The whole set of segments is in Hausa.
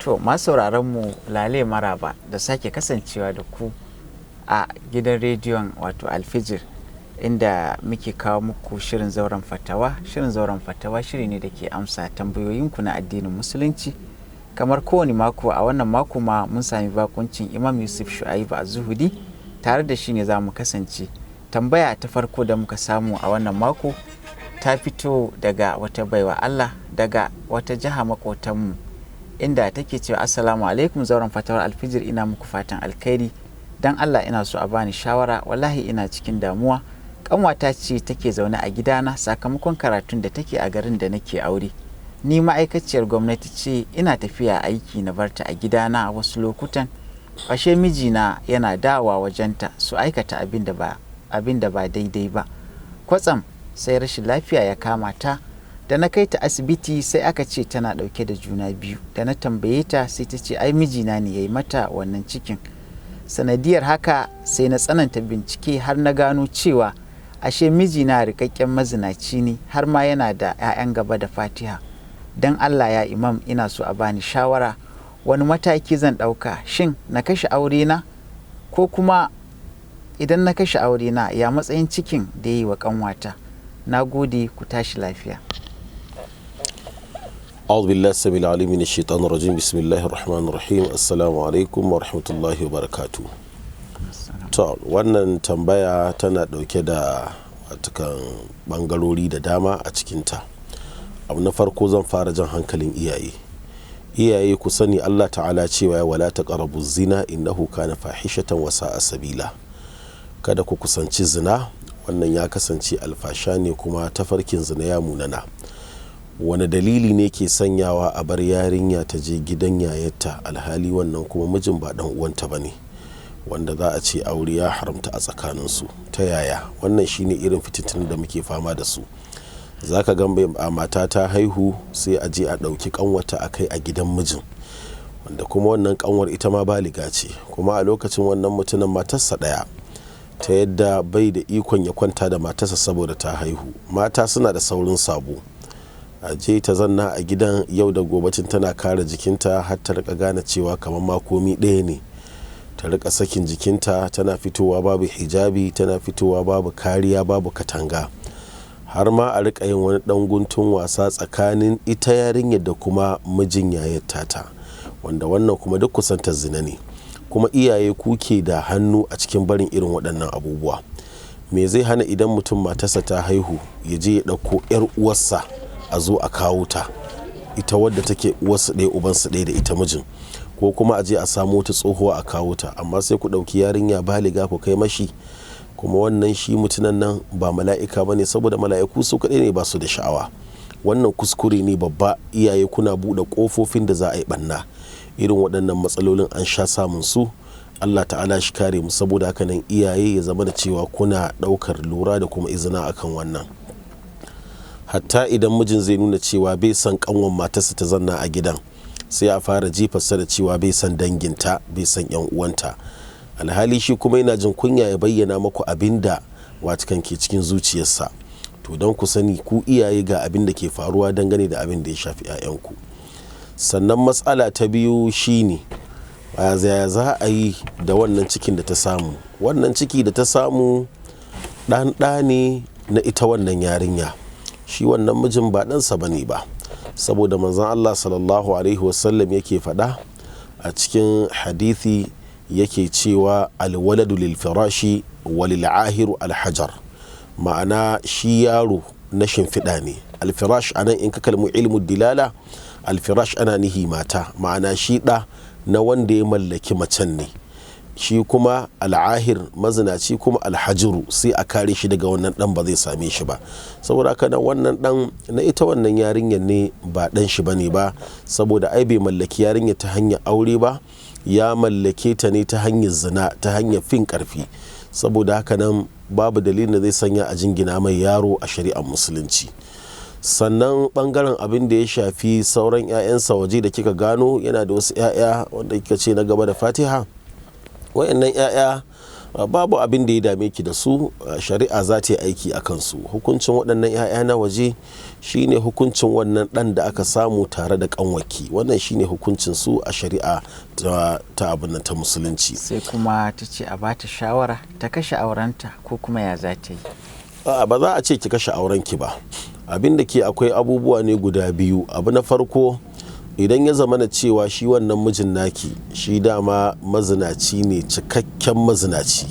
To masu mu lale maraba da sake kasancewa da ku a gidan rediyon wato Alfijir, inda muke kawo muku shirin Zauren Fatawa. Shirin Zauren Fatawa shiri ne da ke amsa tambayoyinku na addinin Musulunci. Kamar kowane mako, a wannan mako ma mun sami bakuncin Imam Yusuf Shu'aibu Zuhudi, tare da shi ne za mu kasance. Tambaya ta farko da muka samu a wannan mako ta fito daga wata baiwa Allah daga wata jiha makotanmu, inda take cewa: "Assalamu alaikum, Zauren Fatawar Alfijir, ina muku fatan alkhairi. Dan Allah ina so a bani shawara, wallahi ina cikin damuwa. Kanwata ce take zaune a gidana sakamakon karatun da take a garin da nake aure. Ni ma'aikaciyar gwamnati ce, ina tafiya aiki na barta a gidana wasu lokutan. Ashe mijina yana dawowa wajenta su aikata abin da ba daidai ba. Kwatsam sai rashin lafiya ya kama ta. Da na kai ta asibiti sai aka ce tana ɗauke da juna biyu. Da na tambaye ta sai ta ce ai mijina ne ya yi mata wannan cikin. Sanadiyar haka sai na tsananta bincike har na gano cewa ashe mijina rikakken mazinaci ne, har ma yana da 'ya'yan gaba da Fatiha. Don Allah ya Imam, ina so a bani shawara, wani mataki zan ɗauka? Shin na kashe aure na? Ko kuma idan na kashe aure na, ya matsayin cikin da ya yi wa kanwata? Na gode, ku tashi lafiya." أعوذ بالله السميع العليم من الشيطان الرجيم. بسم الله الرحمن الرحيم. السلام عليكم ورحمة الله وبركاته. To, wannan tambaya tana ɗauke da watakan ɓangarori da dama a cikinta. Abu na farko, zan fara jan hankalin iyaye. Iyaye, ku sani Allah Ta'ala cewa: "ولا تقربوا الزنا إنه كان فاحشة وساء سبيلا." Kada ku kusanci zina, wannan ya kasance alfasha ne, kuma tafarkin zina ya munana. Wani dalili ne ke sanyawa a bar yarinya ta je gidan yayarta, alhali wannan kuma mijin ba dan uwanta ba ne, wanda za a ce aure ya haramta a tsakaninsu? Ta yaya? Wannan shine irin fitintunan da muke fama da su. Za ka ga a mata ta haihu, sai a je a ɗauki kanwata a kai a gidan mijin, wanda kuma wannan kanwar ita ma baliga ce, kuma a lokacin wannan mutumin matarsa ɗaya, ta yadda bai da ikon ya kwanta da matarsa saboda ta haihu. Mata suna da saurin sabo. A je ta zanna a gidan, yau da gobacin tana kare jikinta har ta rika gane cewa kamar ma komi ɗaya ne. Ta rika sakin jikinta, tana fitowa babu hijabi, tana fitowa babu kariya, babu katanga, har ma a rika yin wani ɗan guntun wasa tsakanin ita yarinyar da kuma mijin yayar tata, wanda wannan kuma duk kusantar zina ne. Kuma iyaye, kuke da hannu a cikin barin irin waɗannan abubuwa. Me zai hana idan mutum matarsa ta haihu ya je ya ɗauko 'yar uwarsa, a zo a kawo ta, ita wadda take uwarsu ɗaya ubansu ɗaya da ita mijin, ko kuma a je a samo ta tsohuwa a kawo ta? Amma sai ku ɗauki yarinya baliga ku kai mashi. Kuma wannan shi mutunan nan ba mala'ika ba ne, saboda mala'iku su kaɗai ne ba su da sha'awa. Wannan kuskure ne babba. Iyaye, kuna buɗe ƙofofin da za a yi ɓanna. Irin waɗannan matsalolin an sha samun su, Allah Ta'ala shi kare mu. Saboda haka nan iyaye, ya zama da cewa kuna ɗaukar lura da kuma izina akan wannan. Hatta idan mijin zai nuna cewa bai son kanwan matarsa ta zanna a gidan, sai a fara jifarsa da cewa bai son danginta, bai son yan uwanta, alhali shi kuma yana jin kunya ya bayyana maku abin da watakan ke cikin zuciyarsa. To, don ku sani ku iyaye, ga abin da ke faruwa dangane da abin da ya shafi 'ya'yanku. Sannan matsala ta biyu shine, ya za a yi da wannan cikin da ta samu? Wannan ciki da ta samu ɗan ɗa ne na ita wannan yarinya. Shi wannan mijin ba ɗansa ba ne ba, saboda Manzon Allah sallallahu alaihi wasallam yake faɗa a cikin hadithi, yake cewa: "الولد للفراش وللعاهر الحجر." Ma'ana, shi yaro na shimfiɗa ne. الفراش anan, in ka kalmi علم الدلالة, الفراش ana nihi mata. Ma'ana, shi ɗa na wanda ya mallaki macen ne. Shi kuma العاهر, mazinaci kuma, الحجر, sai a kare shi daga wannan dan, ba zai same shi ba. Saboda haka nan wannan dan na ita wannan yarinyar ne, ba dan shi bane ba, saboda ai bai mallaki yarinyar ta hanyar aure ba, ya mallake ta ne ta hanyar zina, ta hanyar fin karfi. Saboda haka nan babu dalilin da zai sanya a jingina mai yaro a shari'ar Musulunci. Sannan bangaren abin da ya shafi sauran 'ya'yansa waje da kika gano yana da wasu 'ya'ya wanda kika ce na gaba da Fatiha, wayannan 'ya'ya Babu abin da ya dame ki da su. Shari'a za ta yi aiki a kansu. Hukuncin waɗannan 'ya'ya na waje shine hukuncin wannan ɗan da aka samu tare da ƙanwaki. Wannan shine hukuncin su a shari'a ta abin nan ta musulunci. Sai kuma ta ce a bata shawara ta kashe aurenta ko kuma ya za ta yi? A'a, ba za a ce ki kashe aurenki ba. Abin da ke akwai abubuwa ne guda biyu. Abu na farko, idan ya zama na cewa shi wannan mijin naki shi dama mazinaci ne, cikakken mazinaci,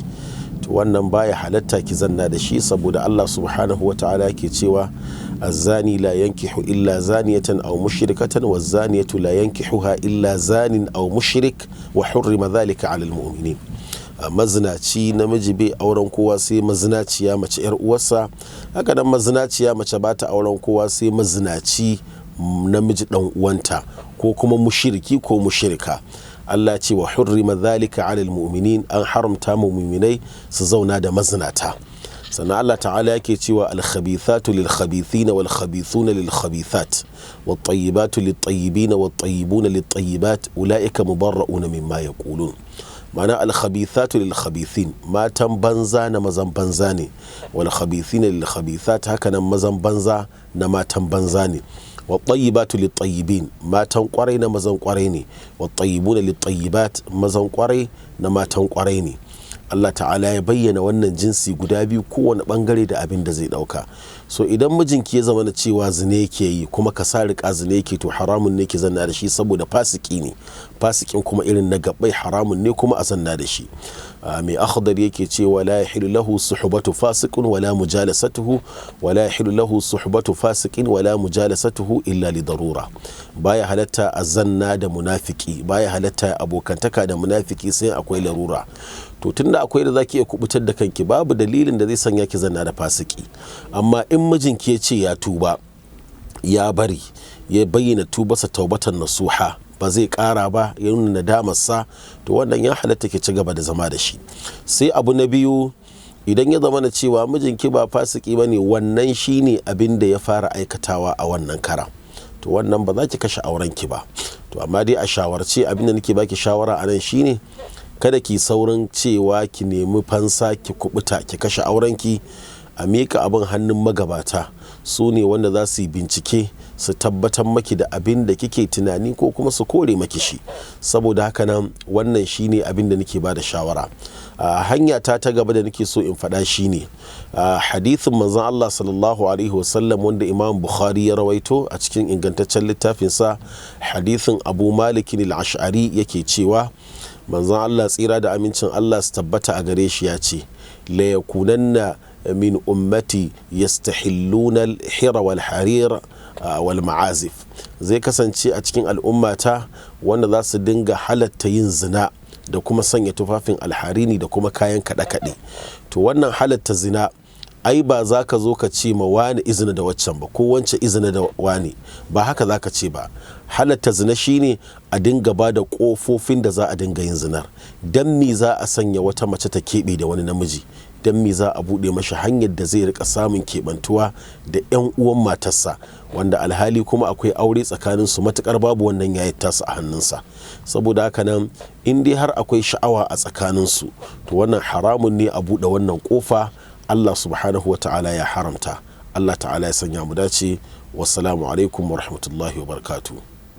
to wannan baya halatta ki zanna da shi, saboda Allah subhanahu wata'ala ke cewa azzani la yankihu illa zaniyatan aw mushrikatan waz-zaniyatu la yankihuha illa zanin aw mushrik wa hurrima dhalika 'ala al-mu'minin. Mazinaci namiji bai auren kowa sai mazinaciya mace yar uwarsa. Haka nan mazinaciya mace ba ta auren kowa sai mazinaci namiji dan uwanta, ko kuma mushiriki ko mushirika. Allah ce wa hurrima dhalika 'ala al-mu'minin, an haramta mu mu'minai su zauna da mazinata. Sannan Allah ta'ala yake cewa al-khabithatu lil-khabithina wal-khabithuna lil-khabithat wat-tayyibatu lit-tayyibina wat-tayyibuna lit-tayyibat ulaika mubarra'una mimma yaqulun. Ma'ana al-khabithatu lil-khabithin, matan banza na mazan banza ne, wal-khabithina lil-khabithat, haka nan mazan banza na matan banza ne, wat-tayyibatu lit-tayyibin, matan kwarai na mazan kwarai ne, wat-tayyibuna lit-tayyibat, mazan kwarai na matan kwarai ne. Allah ta'ala ya bayyana wannan jinsi guda biyu, kowane bangare da abin da zai dauka. So idan mijinki ya zama na cewa zina yake yi kuma ka sa riƙa zina yake, to haramun ne ki zanna da shi, saboda fasiki ne. Fasikin kuma irin na gabbai haramun ne kuma a zanna da shi. Mai akhdar yake cewa la yahilu lahu suhbatu fasiqin wala mujalasatuhu, wala yahilu lahu suhbatu fasiqin wala mujalasatuhu illa li darura. Baya halatta a zanna da munafiki, baya halatta abokantaka da munafiki sai akwai larura. To tunda akwai da zaki iya kubutar da kanki, babu dalilin da zai sanya ki zanna da fasiki. Amma in mijinki ya ce ya tuba, ya bari, ya bayyana tubarsa taubatan nasuha, ba zai kara ba, ya nuna nadamarsa, to wannan ya halatta ki ci gaba da zama da shi. Sai abu na biyu, idan ya zama na cewa mijinki ba fasiki ba ne, wannan shine abin da ya fara aikatawa a wannan karan, to wannan ba za ki kashe aurenki ba. To amma dai a shawarce, abin da nake baki shawara a nan shine kada ki saurin cewa ki nemi fansa ki kubuta ki kashe aurenki. A miƙa abin hannun magabata, su ne wanda za su yi bincike su tabbatar maki da abin da kike tunani ko kuma su kore maki shi. Saboda haka nan wannan shine abin da nake bada shawara. Hanya ta ta gaba da nake so in faɗa shine hadithin manzon Allah sallallahu alaihi wasallam wanda Imam Bukhari ya rawaito a cikin ingantaccen littafinsa, hadithin Abu Malik al-Ash'ari, yake cewa manzon Allah tsira da amincin Allah su tabbata a gare shi ya ce la yakunanna min ummati yastahilluna al-hira wal harir wal ma'azif. Zai kasance a cikin al'ummata wanda za su dinga halatta yin zina da kuma sanya tufafin alharini da kuma kayan kaɗe-kaɗe. To wannan halatta zina, ai ba za ka zo ka ce ma wani izina da waccan ba ko wance izina da wani ba, haka za ka ce ba. Halatta zina shine a dinga ba da kofofin da za a dinga yin zinar. Dan me za a sanya wata mace ta keɓe da wani namiji? Dan me za a buɗe mashi hanyar da zai rika samun keɓantuwa da 'yan uwan matarsa, wanda alhali kuma akwai aure tsakanin su, matukar babu wannan yayi tasu a hannunsa? Saboda haka nan in dai har akwai sha'awa a tsakanin su, to wannan haramun ne a buɗe wannan kofa. Allah subhanahu wa ta'ala ya haramta. Allah ta'ala ya sanya mu dace. Wassalamu alaikum wa rahmatullahi wa barakatuh.